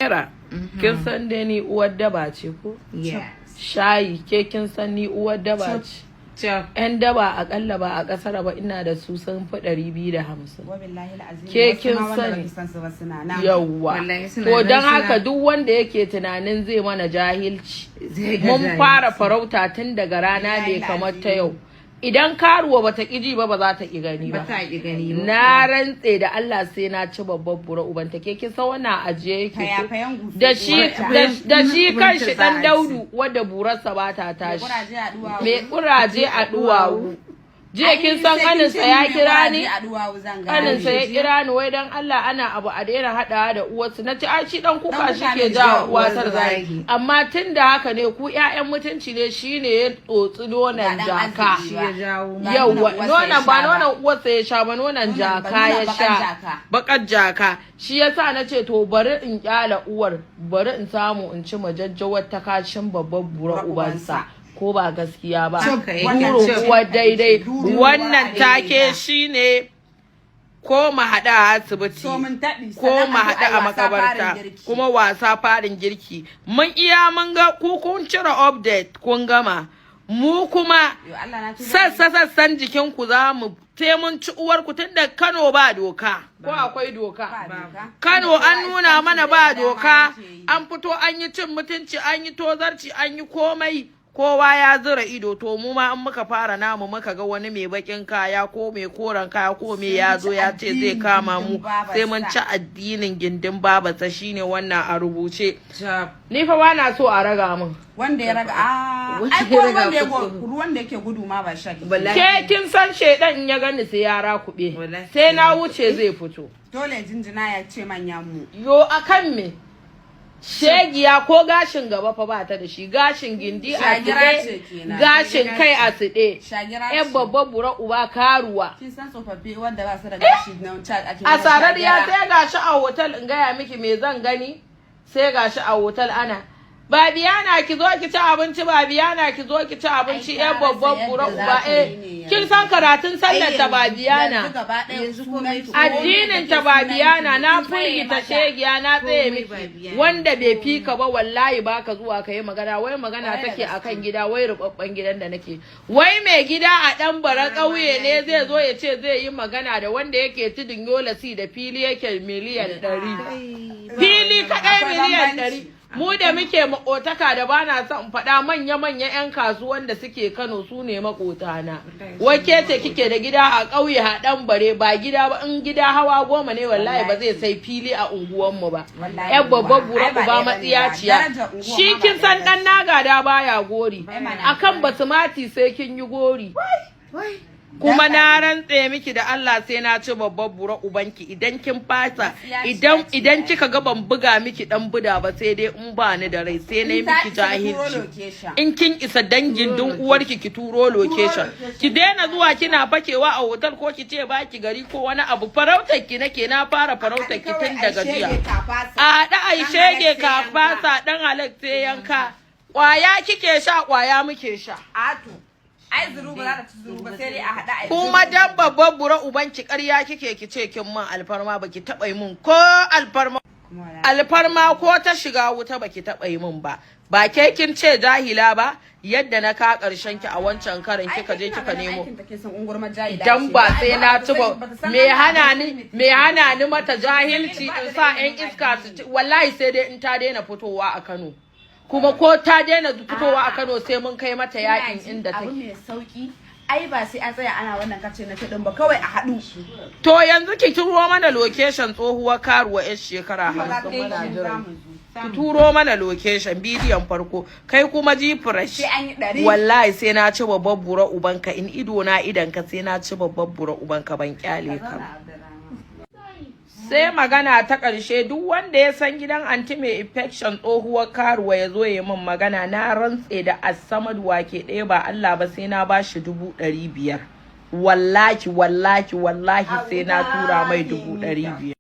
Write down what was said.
Mera, kin san dai ni uwar daba ce ko? Yes. Shayi, ke kin san ni uwar daba ce. Cap. 'Yan daba akalla ba a kasar ba ina da su sun fi 250. Wabillahi al'azim. Ke Wasu kin ma wanda sani. baki san su ba suna nan. Yawwa. Wallahi suna To nan don suna- haka duk wanda yake tunanin zai mana jahilci, Zai ga mun jahilci. fara farauta tun daga rana mai kamar ta yau. Idan karuwa bata ƙi ji ba, ba za ta ƙi gani Ba ba. ta ƙi gani ba. Na rantse da Allah sai na ci babbar bura ubanta. Ke kin san wannan ajiye yake ko? Fayafayan gusu. Da shi da shi Uwarta kanshi za dan a ci. Daudu wadda burarsa ba ta tashi. Kuraje a duwawu. Mai kuraje a duwawu. Jiya kin san kaninsa ya kira ni. A duwawu zan gane. Kaninsa ya kira ni wai dan Allah ana abu a daina haɗawa da uwarsu. Na ce ai shi dan kuka Dan shi kuka ke ne ja ja uwatar uwar zagi. zagi. Amma tun da haka ne ku ƴaƴan mutunci ne, shine ya tsotsi nonon Ba dan jaka. arziki Shi ya jawo. Ba Yauwa, nonon uwarsa nonon ya ba sha ba. nonon uwarsa ya sha ba, nonon Nonon jaka ba- ya nonon bakar sha. jaka. Bakar jaka. Shi yasa na ce to bari in kyala uwar, bari in samu in ci majajjawar ta kashin babbar bura ubansa. Ko ba gaskiya ba? Haka yake. Burin Cip. uwar daidai. Burin uwar Wannan daidai. take shine ko mu haɗu a asibiti, So mun taɗi. ko Sannan mu a zo haɗu a yi a wasa makabarta. farin girki. Kuma wasa farin girki. Mun iya mun ga ku kun cire update kun gama, mu kuma Yo Allah na tuba. sassa sassan jikinku za mu sai mun ci uwarku, tun da Kano ba doka. Ko akwai doka? Ba doka. Kano an nuna mana ba doka. Yake yi. An fito an yi cin mutunci, an yi tozarci, an yi komai, kowa ya zura ido. To mu ma an muka fara namu, muka ga wani mai bakin kaya ko mai koren kaya ko mai ya zo ya ce zai kama mu, sai mun ci addinin gindin babarsa. Shine wannan a rubuce. Cap. Ni fa ba na so a raga min. Wanda ya raga a Wanda ai ya ko raga wanda ya kuskure. ruwan da yake gudu ma ba sha kike. Wallahi. Ke kin san shedan in ya gani sai ya rakube. Wallahi. Sai na wuce zai fito. Dole jinjina ya ce manyan mu. Yo, akan me? Shegiya ko gashin gaba fa ba ta da shi, gashin gindi a Shagira siɗe, ce kenan. gashin kai a siɗe. Shagira yan ce. Babban bura uba karuwa. Kin san tsofaffi wanda ba su da gashi na chat ake A sarariya shagira. sai gashi a hotel, in gaya miki me zan gani, sai gashi a hotel ana, "Babiyana, ki zo ki ci abinci, Babiyana, ki zo ki ci abinci." Ai, Yan ta babban rasa bura yadda uba za ta eh yi ne. Kin san karatun sallar ta Babiyana. Yanzu gaba ɗaya Yanzu komai sunan ki- Addinin ta Babiyana. Na firgita shegiya, na tsaye Komai miki. Babiyana. Wanda bai fi ka ba, wallahi baka zuwa ka yi magana. Wai magana Kwarai da take gaske. akan gida, wai rubabban gidan da nake, wai mai gida a dan bara ƙauye ne zai zo ya ce zai yi magana da wanda yake tudun Yola si da fili yake miliyan 100, fili kaɗai Akwai miliyan bambanci. 100. Mu da muke makotaka da bana son in faɗa, manya-manyan 'yan kasuwan da suke Kano su ne makotana. Wake ce kike da gida a ƙauye haɗan bare, ba gida ba, in gida hawa 10 ne, wallahi ba zai sai fili a unguwanmu ba. Wallahi Yan babban kuwa. bura Ai, ba uba ɗaya bane ba. matsiyaciya. Darajar unguwa Shi ma ba kin san ɗaya ɗan nagada baya gori. Ai, mana. Akan basmati sai kin yi gori. Kuma na rantse miki da Allah sai na ci babbar bura ubanki idan kin fasa. Idan idan kika ga ban buga miki dan buda ba, sai dai in ba ni da rai, sai na yi In ta miki isa ki turo jahilci. location. In kin isa dangin din uwarki ki turo location. Ki daina zuwa kina fakewa a hotel ko ki ce baki gari ko wani abu. Farautar ki nake, na fara farautar ki tun daga jiya. A haɗa a yi shege ka fasa, dan halak sai yanka. Kwaya kike sha, kwaya muke sha. Ato. Ai zuru ba za ta ci zuru ba, sai dai a haɗa a yi Kuma zuru. Dan babban bura ubanki, ƙarya kike ki ce kin man alfarma, baki taɓa yi mun ko alfarma Kuma wallahi. alfarma ko ta shiga wuta baki taɓa yi mun ba. Ba ke kin ce jahila ba, yadda na ka ƙarshen ki a wancan karin Ai, kika je kina kika ganin nemo. aikin take son ungurmar jahila Dan ce. ba Ai, sai na ci ba, bata san me Allah hana ba, ni, me hana ni mata jahilci in sa 'yan iska su ci? Wallahi sai dai in ta daina fitowa a Kano. Kuma ko ta daina fitowa a Kano, sai mun kai mata yakin inda Abu take. mai sauki ai, ba sai an tsaya ana wannan kace na din ba, kawai a haɗu. To yanzu ki turo mana location, tsohuwar karuwa yar shekara 50, muna jiran. Ki turo mana location, bidiyon farko. Kai kuma ji fresh. Sai an yi 100. Wallahi sai na ci babbar bura ubanka, in ido na idan ka, sai na ci babbar bura ubanka, ban kyale ka ba. Sai magana ta ƙarshe, duk wanda ya san gidan anti mai infection tsohuwar karuwa ya zo ya min magana. Na rantse da Asamad wake ɗaya ba Allah ba, sai na ba shi 500,000. Wallahi, wallahi, wallahi sai na tura mai 500,000.